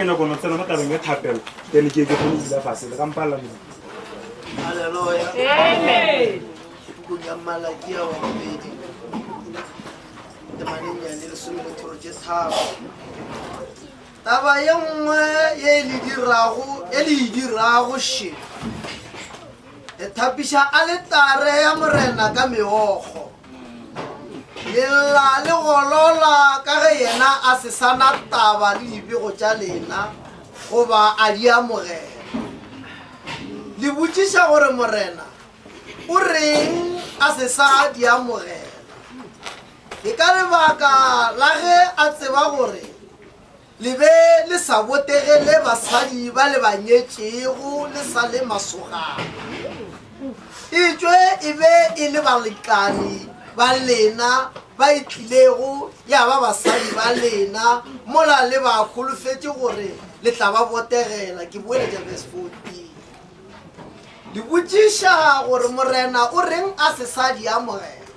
nyako no tsena mo tabeng ya thapelo then ke ke kgone go dula fase le ka mpalela modimo Haleluya. Pukung ya Malakia wa bobedi temaneng ya lesomethoro tše tharo taba ye nngwe ye le dirago e le e dirago še le thapiša aletare ya morena ka meokgo Le lla le golola ka ge yena a se sa na taba le dipego tša lena goba a di amogela. Le botšiša gore Morena o reng a se sa di amogela. Ke ka lebaka la ge a tseba gore Le be le sa botegele basadi ba le ba nyetšego le sa le masogana. Etšwe e be e le balekani ba lena ba e tlilego ya ba basadi ba lena mola le ba holofetše gore le tla ba botegela. Ke boeletša verse 14. Le botšiša gore Morena o reng a se sa di amogela.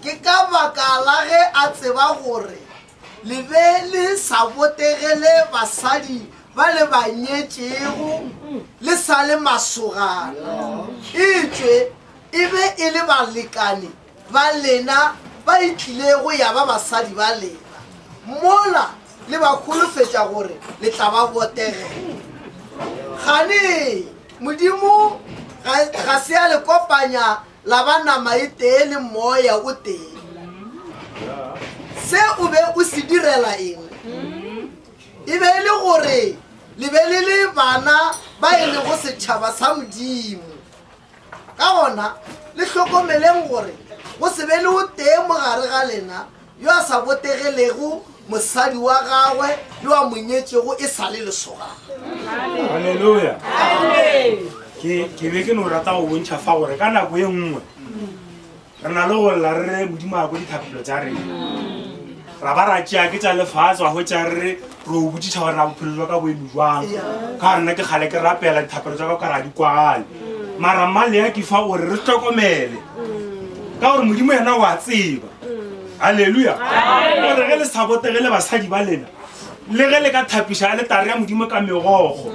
Ke ka baka la ge a tseba gore Le be le sa botegele basadi ba le ba nyetšego le sa le masogana, etšwe e be e le balekane ba lena ba e tlilego ya ba basadi ba lena, mola le ba holofetša gore le tla ba botegela. Kgane Modimo ga se a le kopanya la ba nama e tee le moya o tee. Se o be o se direla eng? E be e le gore le be le le bana ba e lego setšhaba sa Modimo. Ka gona le hlokomeleng gore go se be le o tee mo gare ga lena yo a sa botegelego mosadi wa gagwe yo a mo nyetšego e sa le lesogana. Haleluya. Ke ke be ke no rata go bontšha fa gore ka nako e nngwe re na le go lla re re Modimo a ko dithapelo tša rena. Ra ba ra tšea ke tša lefase wa hwetša re re re o botšiša gore na bophelo jwa ka bo eme jwang. Ka nna ke kgale ke rapela dithapelo tša ka ka ra di kwagale. Mara mmalea ke fa gore re hlokomele. Ka gore Modimo yena wa tseba. Haleluya. Gore ge le sa botegele basadi ba lena, le ge le ka thapiša aletare ya Modimo ka megokgo,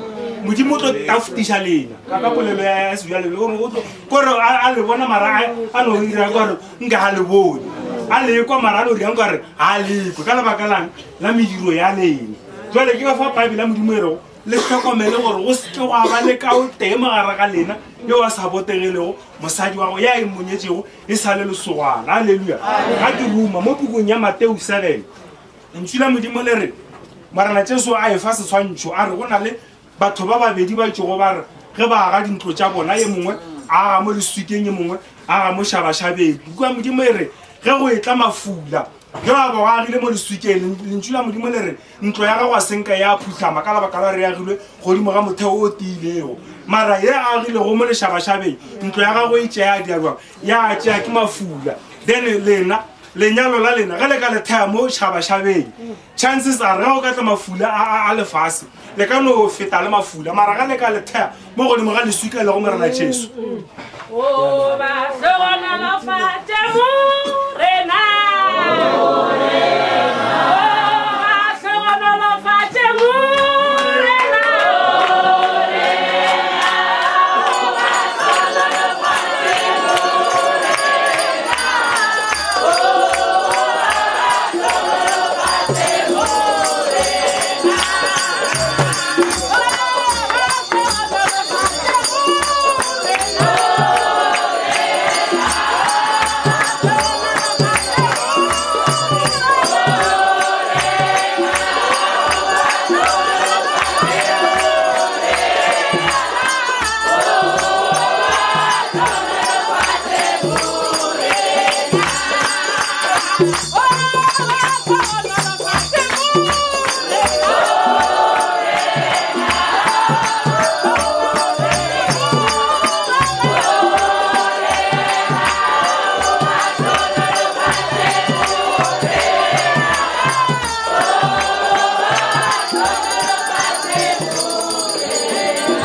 Modimo o tlo tafutiša lena. Ka ka polelo ya sejwale, o re o tlo kore a le bona mara a no dira kore nka ga le bone. A le kwa mara a no dira nkare ga le kwe ka lebaka lang la mediro ya lena. Jwale ke ka fa Bible ya Modimo e rego le hlokomele gore go se ke gwa ba le ka o tee mogare ga lena yo a sa botegelego mosadi wa go ya e monyetšego e sa le lesogwana. Aleluya. Ga ke ruma mo pukung ya Mateo 7, Lentšu la Modimo le re, Morena Jesu a efa seswantšho, a re go na le batho ba babedi ba itšego ba re ge ba aga dintlo tša bona, ye mongwe a aga mo leswikeng, ye mongwe a aga mo šabašabeng. Puku ya Modimo e re ge go etla mafula, ge ba ba agile mo leswikeng, Lentšu la Modimo le re Ntlo ya gago a se nka ya phuhlama ka lebaka la gore e agilwe godimo ga motheo o tiilego. Mara ye a agilego mo lešabašabeng, ntlo ya gago e tšea dia bjang? Ya tšea ke mafula. Then lena, lenyalo la lena, ge le ka le thea mo šabašabeng, chances are ge go ka tla mafula a, a, a lefase, le ka no feta le mafula. Mara ge le ka le thea mo godimo ga leswika e lego Morena Jesu. O ba hlogonolofatše Morena. O ba hlogonolofatše Morena.